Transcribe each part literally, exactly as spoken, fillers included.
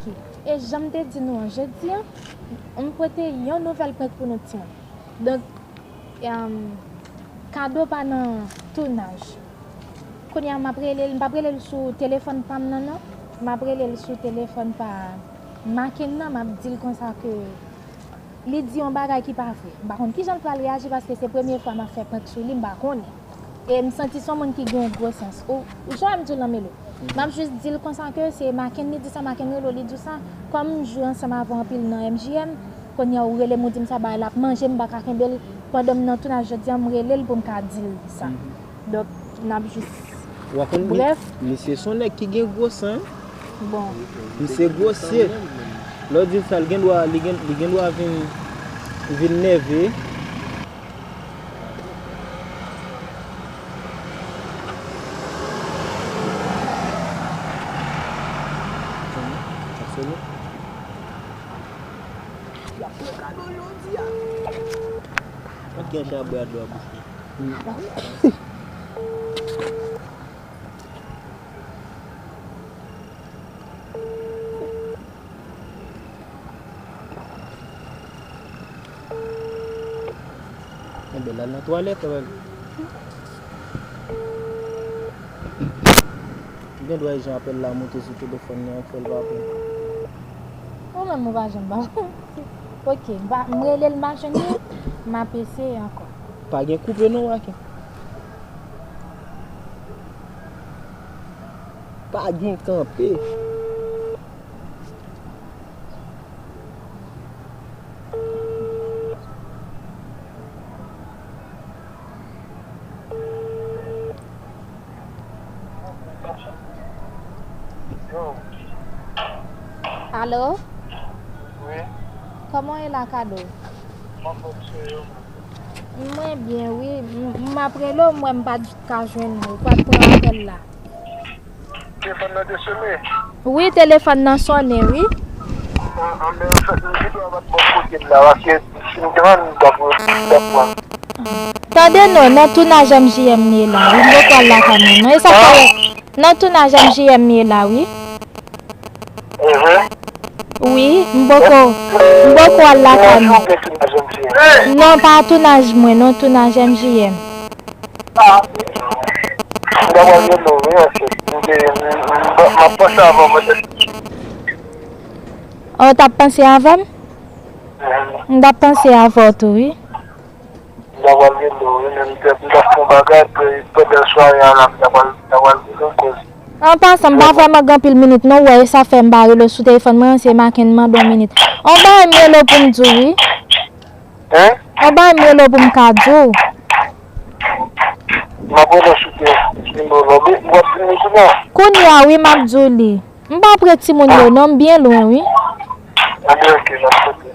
Ok. E jan m te di nou an, jodi a, m pote yon nouvèl prank pou nou timoun. Donk, em, Kado pa nan tounaj. Kounye a, m ap rele l, m p ap rele l sou telefòn pa m nan, non. M ap rele l sou telefòn pa Maken nan, m ap di l konsa ke li di yon bagay ki pa vre. M pa konn kijan l pral reyaji paske se premye fwa m ap fè prank sou li, m pa konnen. E m santi se yon moun ki gen yon gwo sans. Ou, ou sa m di w lan Melo. M ap jis di l konsa ke se Maken li di sa, Maken rele w, li di w sa. Kòm m jwe ansanm avè w anpil nan M J M, kounye a ou rele m, ou di m sa, bagay la ap manje m, m pa ka kenbe l. Pandan m nan tounaj jodi a, m rele l pou m ka di l sa. Donk, n ap jis. Ou pa konn, mi-, brèf. Misye se yon nèg ki gen gwo san. Bon. Misye gwosye. Lè w di l sa, li gen dwa, li gen, li gen dwa vin, vin nève. Sa sone. Mwen gen chan bwè dlo a bouch mwen. Enben, l al nan twalèt, wè. Ou gen dwa jan apèl la moute sou telefòn li an, fè l pa pran. Ou menm ou pa janm pa pran. Ok, m pa, m rele l, m pa jwenn li, m ap eseye ankò. Pa gen koupe non, Waken. Pa gen kanpe. Alo? Wi. Kòman w ye la, Kado? Mwen byen, wi. M, m ap rele w, m wè m pa t ka jwenn ou. Ou pa t pran apèl la. Telefòn nan te sone? Wi, telefòn nan sonnen, wi. An, anben, anfèt, m te dwa pa t bò kote m la, paske si m te jwenn, m t ap, m t ap pran. Tande non, nan tounaj M J M m ye la, wi. M poko al lakay mwen, non. E sa k fè, nan tounaj M J M m ye la, wi. Wi, m poko, m poko al lakay mwen. Non, pa tounaj mwen, non, tounaj M J M. Ah, m ta pral rele w, wi, paske m te, m, m, m, m ap panse avè w, mwen te. Oh, w t ap panse avè m? M t ap panse avè w tou, wi. M ta pral rele w, wi, men m te, m t ap fè yon bagay, epi pandan sware a la, m ta pral, m ta pral rele w koz. An pasan, m pa vrèman gen anpil minit, non, w wè, e sa fè m pa rele w sou telefòn mwen an, se Maken m mande yon minit. On bagay m rele w pou m di w, wi. Hein? On bagay m rele w pou m ka di w. M ap rele w sou telefòn, sou nimewo w la, w ap di m li kounye a? Kounye a, wi, m ap di w li. M pa pre timoun yo, non, m byen lwen, wi. Anben, ok, m ap koute.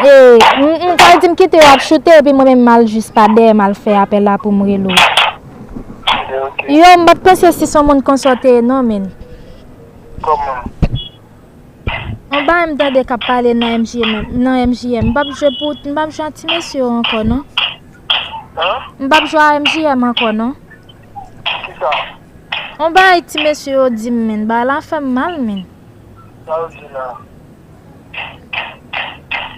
E, m, m ta di m kite w ap choute, epi mwen menm m al jis pa dèyè m al fè apèl la pou m rele w. Anben, ok. Yo, m pa t panse si se yon moun konsa w te ye, non, menn. Kòman? On bagay m tande k ap pale nan M J M, nan M J M. M p ap jwe pou, m p ap jwe ak ti mesye yo ankò, non. Hein? M p ap jwe a M J M ankò, non. Kisa? On bagay ti mesye yo di m, menn. Bagay la fè m mal, menn. Sa yo di la?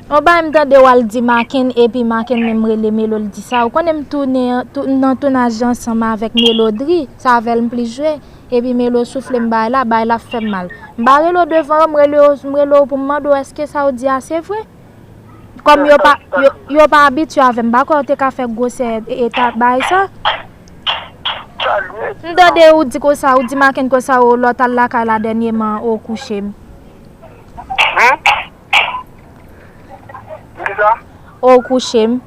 On bagay m tande w al di Maken, epi Maken menm rele Melo, l di sa. Ou konnen m tounen, tou, nan tounaj ansanm avèk Melodri, se avè l m plis jwe. Epi Melo soufle m bagay la, bagay la fè m mal. M pa rele w devan yo, m rele w, m rele w pou m mande w èske sa w di a se vre? Kòm yo pa, yo, yo pa abitye avè m, m pa kwè yo te ka fè gwosè eta bagay sa. M tande ou di konsa, ou di Maken konsa, ou lòt al lakay la dènyèman, ou kouche m. Hein? Kisa? Ou kouche m.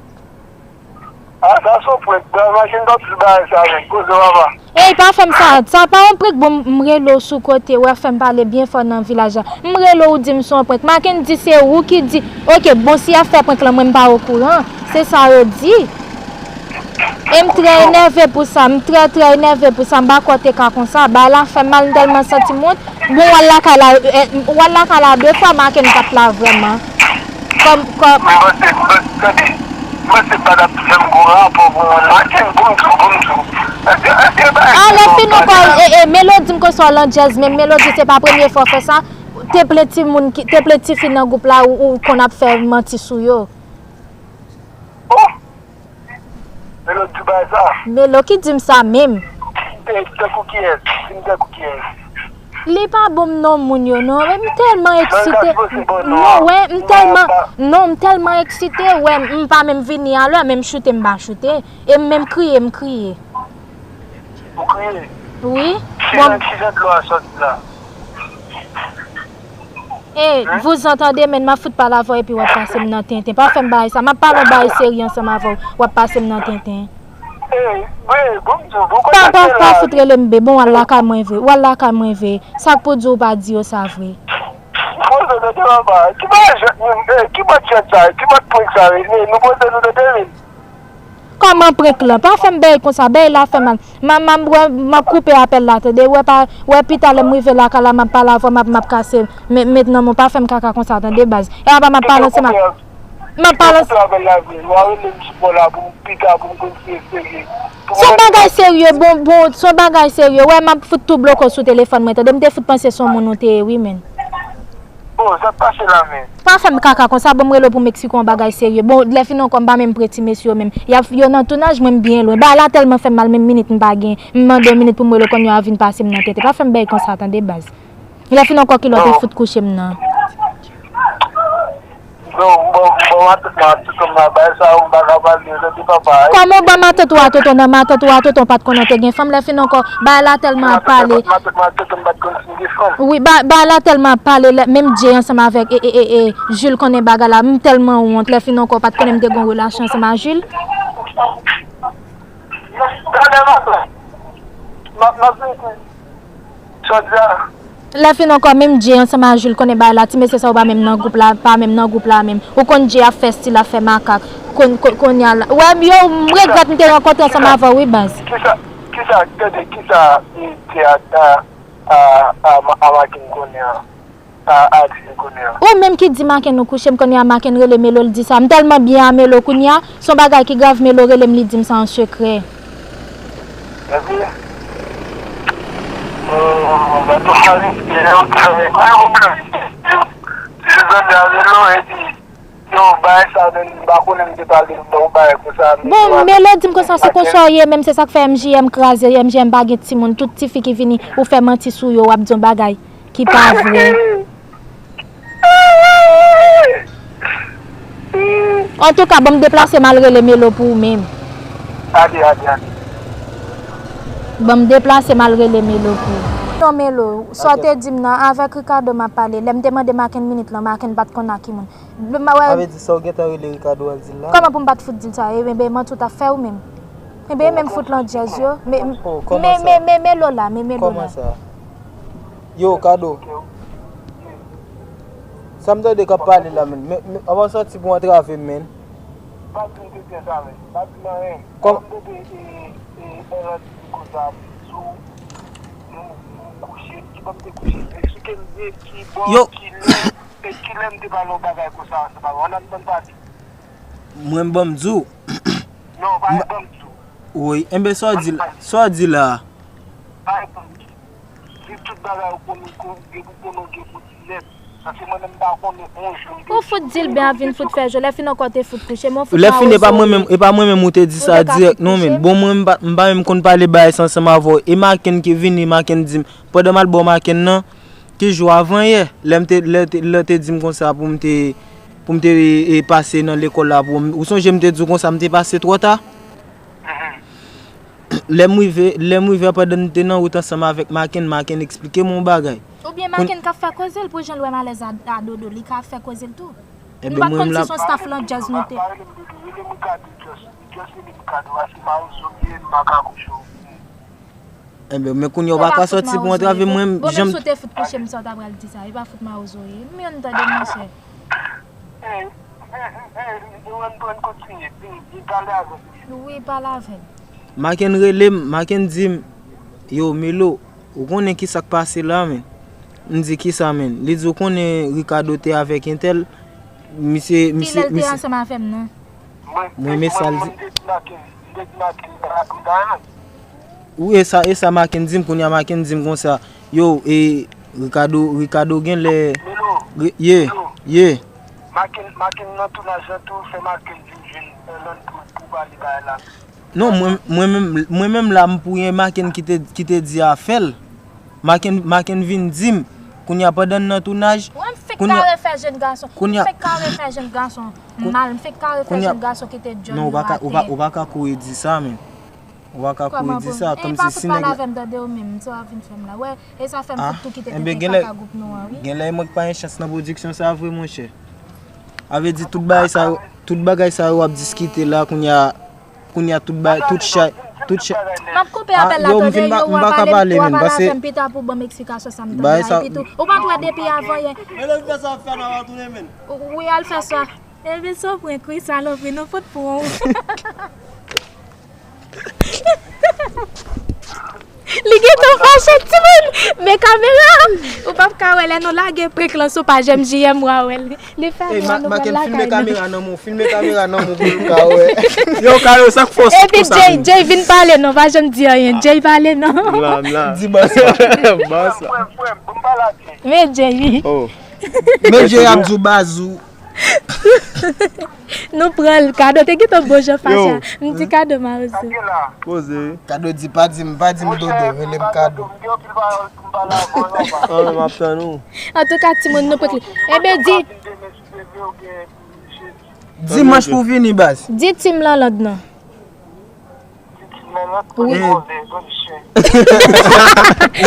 Ah, sa se yon prank. Bra machin t ap di bagay sa menm. Poze papa. Ey, pa fè m sa. Sa pa yon prank, bon, m rele w sou kote, w ap fè m pale byen fò nan vilaj la. M rele w, ou di m se yon prank. Maken di se ou ki di, ok, bon, si y ap fè prank lan, mwen m pa okouran. Se sa yo di. E m trè enève pou sa, m trè, trè enève pou sa, m pa kwè w te ka konsa. Bagay la fè m mal, m tèlman santi m wont. Bon, w al lakay la, eh, w al lakay la de fwa, Maken pa t la vrèman. Kòm, kòm. Mwen panse, mwen, tande, mwen panse pa t ap fè m gon rapò pou mwen. Maken, bon, bon, bon. Èske, èske bagay sa. Alè, fin ankò, e, e, Melodi m konsa w lan djèz, men Melodi se pa premye fwa w fè sa. Te plen timoun ki, te plen tifi nan gwoup la ou, ou konn ap fè manti sou yo. Oh! Melo di bay sa. Melo ki di m sa menm. Tankou kiyès? Di m tankou kiyès? Li pa bon m non moun yo non. M tèlman eksite. Non, wè, m tèlman, non, m tèlman eksite, wè, m pa menm vini alè, menm choute m pa choute. E m menm kriye, m kriye. Ou kriye? Wi. Kijan dlo a sòti la? E, vouzan tande, men m ap fout pale avè w epi w ap pase m nan tenten. Pa fè m bagay sa. M ap pale yon bagay serye ansanm avè w, w ap pase m nan tenten. E, wi, bon, m di w, bon, pa, pa, pa fout rele m be. Bon, w al lakay mwen vre. W al lakay mwen vre. Sa k pou di w pa di yo sa vre. Bon, sa, sa, sa, papa. Ki bagay jwèt moun, e, ki bòt jwèt sa, ki bòt prank sa, e, nou poze nou tete, men. Kòman prank lan? Pa fè m bèy konsa, bèy la fè mal. M a, m a, m wè, m ap koupe apèl la, tande. Wè pa, wè pita lè m rive lakay la, m ap pale avè w, m ap, m ap kase. Men, mentnan, men pa fè m kaka konsa, tande, baz. E apa m ap pale ansanm ak, m ap pale ansanm. Se yon bagay serye, bon, bon, se yon bagay serye. Wè, m ap fout tou bloke w sou telefòn mwen, tande. M te fout panse se yon moun ou te ye, wi, menn. Oh, sa k pase la menm? Pa fè m kaka konsa, bon, m rele w pou m eksplike w yon bagay serye. Bon, lè fini ankò, m pa menm pre ti mesye yo menm. Y ap, yo nan tounaj, mwen m byen lwen. Bagay la tèlman fè m mal, menm minit m pa gen. M mande yon minit pou m rele w, kounye a vin pase m nan tete. Pa fè m bèy konsa, tande, baz. Lè fini ankò, kilòt ou fout kouche m nan. Non, m ban, m ban matant mwen ak tonton m nan bagay sa yo, m pa ka pale, tande papa. Kòman w ban matant ou a tonton nan? Matant ou a tonton pa t konnen w te gen fanm, lè fini ankò, bagay la tèlman ap pale. Matant mwen ak tonton m pa t konn si m gen fanm. Wi, ba, bagay la tèlman ap pale, lè, menm Jay ansanm avèk, e, e, e, e, Jules konnen bagay la, m tèlman wont, lè fini ankò, w pa t konnen m te gen yon relasyon ansanm a Jules. Gade matant. M ap, m ap vin. Sa w di a? Lè fini ankò, menm Jay ansanm a Jules konnen bagay la, ti mesye sa yo pa menm nan gwoup la, pa menm nan gwoup la menm. Ou konn Jay ap fè stil, ap fè makak. Konn, konn, kounye a la. Wè, yo, m regrèt m te rankontre ansanm avè w, wi, baz. Kisa, kisa, tande, kisa, e, Jay a, a, a, a, a Maken konnen an? A, a Jules konnen an? Ou menm ki di Maken ou kouche m, kounye a Maken rele Melo, l di sa. M tèlman byen a Melo kounye a, se yon bagay ki grav, Melo rele m, li di m sa an sekrè. Epi, oh, gade sa, li, li, li, li, li, epi, yo, bagay sa, menm, m pa konnen m te pale, m ba w bagay konsa, men. Bon, Melo di m konsa, se konsa w ye, menm se sa k fè M J M kraze, M J M pa gen timoun, tout tifi ki vini, ou fè manti sou yo, w ap di yon bagay ki pa vre. Antouka, ban m deplase m al rele Melo pou ou menm. Ade, ade, ade. Ban m deplase m al rele Melo pou ou. Non, Melo, sa w te di m nan, avèk Ricardo m ap pale. Lè m te mande Maken minit lan, Maken pa t konn a ki moun. Sa vle di sa w gentan rele Ricardo al di l la? Kòman pou m pa t fout di l sa? Ebyen, manti w t ap fè ou menm. Ebyen, e menm fout lan djèz yo. Men, men, men, men Melo la, men Melo la. Kòman sa? Yo, Kado. Sa m tande k ap pale la, menn. Men, men, anvan sòti pou antrave m, menn. Pa di m te fè sa, menn. Pa di m anyen. Kòm. Ban m tande, e, e, e, Erlande di konsa, sou, nou, nou kouche, ki ban m te kouche. Eksplike m byen ki bò, ki lè, e ki lè m te pale yon bagay konsa ansanm avè w. Ann, ann, ann pale. Mwen, ban m di w. Non, pa ban m di w. Wi, enben, sa w di la, sa w di la a? Pa ban m di w. Di tout bagay ou konnen, ou gen pou konnen, ou gen pou di nèt. Paske mwen menm m pa konnen yon jou. Ou fout di l byen ap vin fout fè jò. Lè fini ankò te fout kouche m, ou fout mawon sou ou. Lè fini, e pa mwen menm, e pa mwen menm ou te di sa dirèk non, menm. Bon, mwen m pa, m pa menm konn pale bagay sa ansanm avè w. E Maken ki vini, Maken di m, pandan m al bò Maken nan, ki jou, avan yè, lè m te, lè te, lè te di m konsa pou m te, pou m te, e, pase nan lekòl la pou m, ou sonje m te di w konsa m te pase twò ta? Lè m rive, lè m rive pandan m te nan wout ansanm avèk Maken, Maken eksplike m yon bagay. Oubyen Maken k ap fè koze l pou jan l wè malèz a, a Dodo, li ka ap fè koze l tou. Nou pa t konn si se yon staff lan djaz nou te. Enben, men kounye a w pa ka sòti pou antrave mwen, menm. Bon, menm si w te fout kouche m, sa w ta pral di sa, e pa fout mawozo w ye. M youn tande, monchè. Wi, pale avè m. Maken rele m, Maken di m, yo, Melo, ou konnen ki sa k pase la, menn? M di, kisa, menn? Li di, ou konnen Ricardo te avèk entèl, misye, misye, misye. Ki lè l te ansanm avè m nan? Mwen, men sa l di. Wi, e sa, e sa Maken di m, kounye a Maken di m konsa, yo, e, Ricardo, Ricardo genlè. Milo, Ri- Ye, Milo. Ye. Maken, Maken nan tounaj lan tou, fè Maken vin jwenn Erlan pou, pou pale bagay la. Non, mwen, mwen menm, mwen menm la, m pou yon Maken ki te, ki te di a fè l. Maken, Maken vin di m, kounye a pandan n nan tounaj, Mwen m fèk kounye a, kare fè jèn gason. Kounye M a, fèk kare fè jèn gason. Koun- Mal, m fèk kare fè kounye a, jèn gason ki te djòl non, ou pa ka, ou pa, ou pa ka kouri di sa, men. Ou pa ka kouri di sa, kòmsi si nèg la. Pale avè m tande ou menm, sa w ap vin fè m la. Wè, e sa fè m fout tou kite T T K gwoup nou an, wi. Genlè mwen k pa gen chans nan pwodiksyon sa vre, monchè. A vle di tout bagay sa yo, tout bagay sa yo w ap diskite la, kounye a, kounye a tout bagay, tout chay, tout chay. M ap koupe apèl la, tande, yo, w a pale, w a pale avè m pita pou ban m eksplikasyon sa m tande a, epi tou, ou pa t wè depi avan yè. Men lè w fè sa w ap fè la, w a tounen menm. Wi, al fè sa. Ebyen, se yon prank, wi, salopri, nou fout pran w. Li gentan fache, timoun! Men kamera! Ou p ap ka wè lè nou lage prank lan sou paj M J M, w a wè l. Li fèmen an, nou pral lakay nou. Filme kamera nan men w, filme kamera nan men w pou nou ka wè. Yo, Kayo, sa k fè w sot konsa menm? Epi Jay, Jay vin pale non, pa janm di anyen. Jay pale non. M la, m la. Di bòs la. Bòs la. Men Jay, wi. Oh. Men Jay ap di w bazou. Nou pran l. Kado te gentan bon jan fache a. M di Kado mawozo. Poze. Kado di pa di m, pa di m Dodo, rele m Kado. An, m ap tann ou. Antouka, timoun, nou prank li. Ebyen, di. Dimanch pou vini, baz. Di Team Lanlande non. Wi.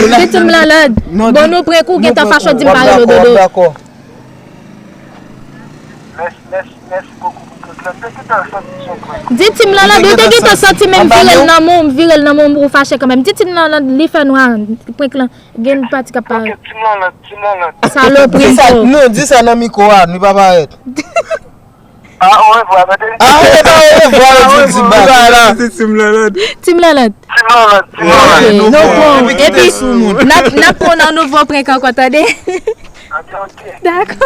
Di Team Lanlande. Bon, nou prank ou gentan fache w di m pa rele w Dodo. Di Team Lanlande, ou te gentan santi men m vire l nan men w, m vire l nan men w, ou fache kanmenm. Di Team Lanlande, li fè nwa, prank lan, gen pati k ap parèt. Salopri. Di sa, non, di sa nan mikwo a, li pa parèt. Ah, orevwa, tande. Ah, orevwa, orevwa, yo di, di bak. Di Team Lanlande. Team Lanlande. Team Lanlande, Team Lanlande. Ok, nou pran. Epi, n ap, n ap pran yon nouvo prank ankò, tande. Ok, ok. Dakò.